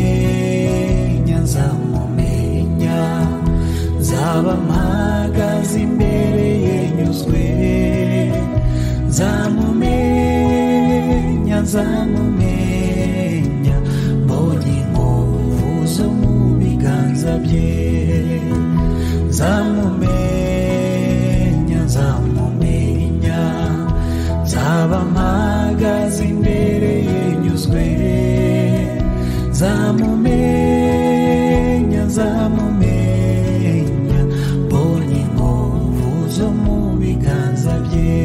Nzamumenya, nzamumenya, nzaba mpagaze imbere ye nyuzwe. Nzamumenya, nzamumenya, mbonye inkovu zo mu biganza bye. Nzamumenya, nzamumenya, nzaba mpagaze imbere ye nyuzwe. Nzamumenya, nzamumenya, mbonye inkovu zo mu biganza bye.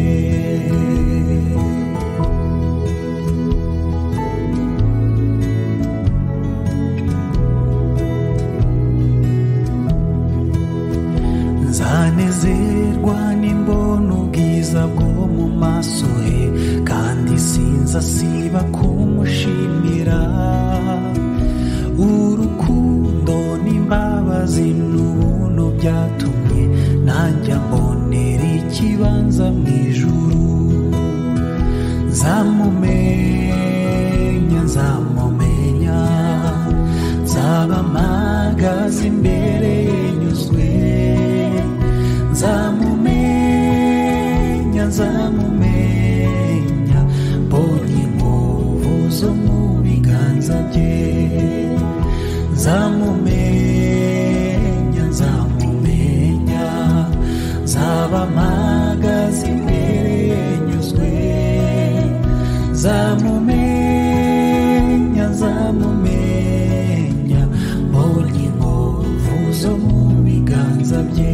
Nzanezerwa nimbona ubwiza bwo mu maso he, kandi sinzasiba kumushimira. Urukundo n'imbabazi n'ubuntu byatumye nanjye mbonera ikibanza mu ijuru. Nzamumenya, nzamumenya, nzaba mpagaze imbere ye nyuzwe. Nzamumenya, nzamumenya, mbonye inkovu zo mu biganza bye. Nzamumenya, nzamumenya, nzaba mpagaze imbere ye nyuzwe. Nzamumenya, nzamumenya, mbonye inkovu zo mu biganza bye.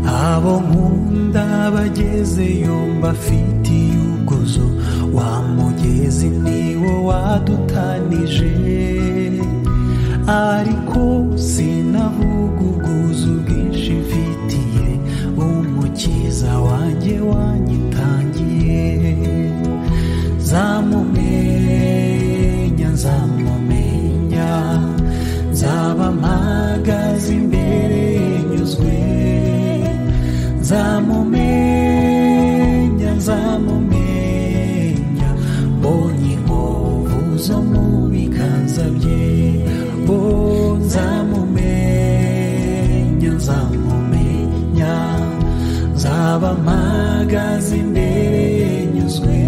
Abo nkunda bagezeyo mbafitiye ubwuzu, wa mugezi niwo wadutanije. Ariko sinavuga ubwuzu bwinshi mfitiye Umukiza wanjye wanyitangiye. Nzamumenya, nzamumenya, nzaba mpagaze imbere ye nyuzwe. Nzamumenya, nzamumenya, mbonye inkovu zo mu biganza bye. Oh, nzamumenya, nzamumenya, nzaba mpagaze imbere ye nyuzwe.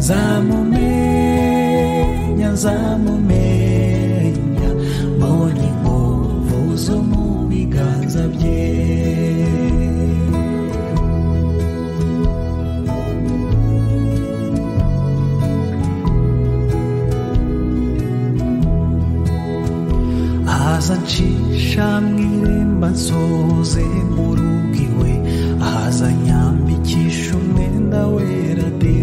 Nzamumenya, nzamumenya, mbonye inkovu zo mu biganza bye. Aza ncisha mu irembo nsohoze mu rugo iwe, aza nyambikisha umwenda wera de.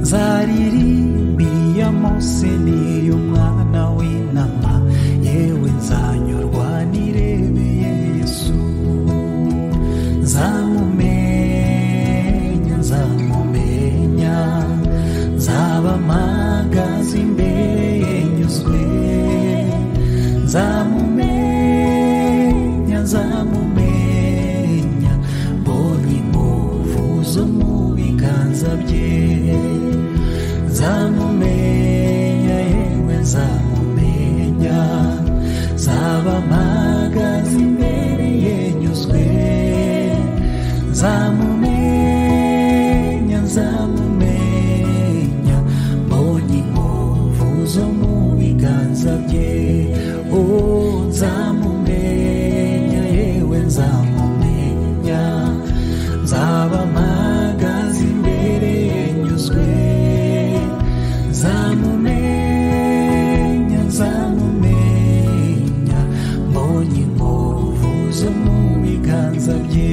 Nzaririmbiye Mose n'iy'umwana w'intama, yewe nzanyurwa nirebeye Yesu. Nzamumenya, nzamumenya, nzaba mpagaze imbere ye nyuzwe. Nzamumenya, nzamumenya, mbonye inkovu zo mu biganza bye. Nzamumenya, yewe nzamumenya, nzaba mpagaze imbere ye nyuzwe. Nzamumenya, nzamumenya, mbonye inkovu zo mu biganza bye. Oh, nzamumenya, yewe nzamumenya, nzaba mpagaze imbere ye nyuzwe. Nzamumenya, nzamumenya, mbonye inkovu zo mu biganza bye.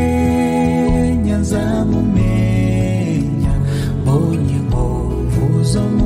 Nzamumenya, nzamumenya, mbonye inkovu zo mu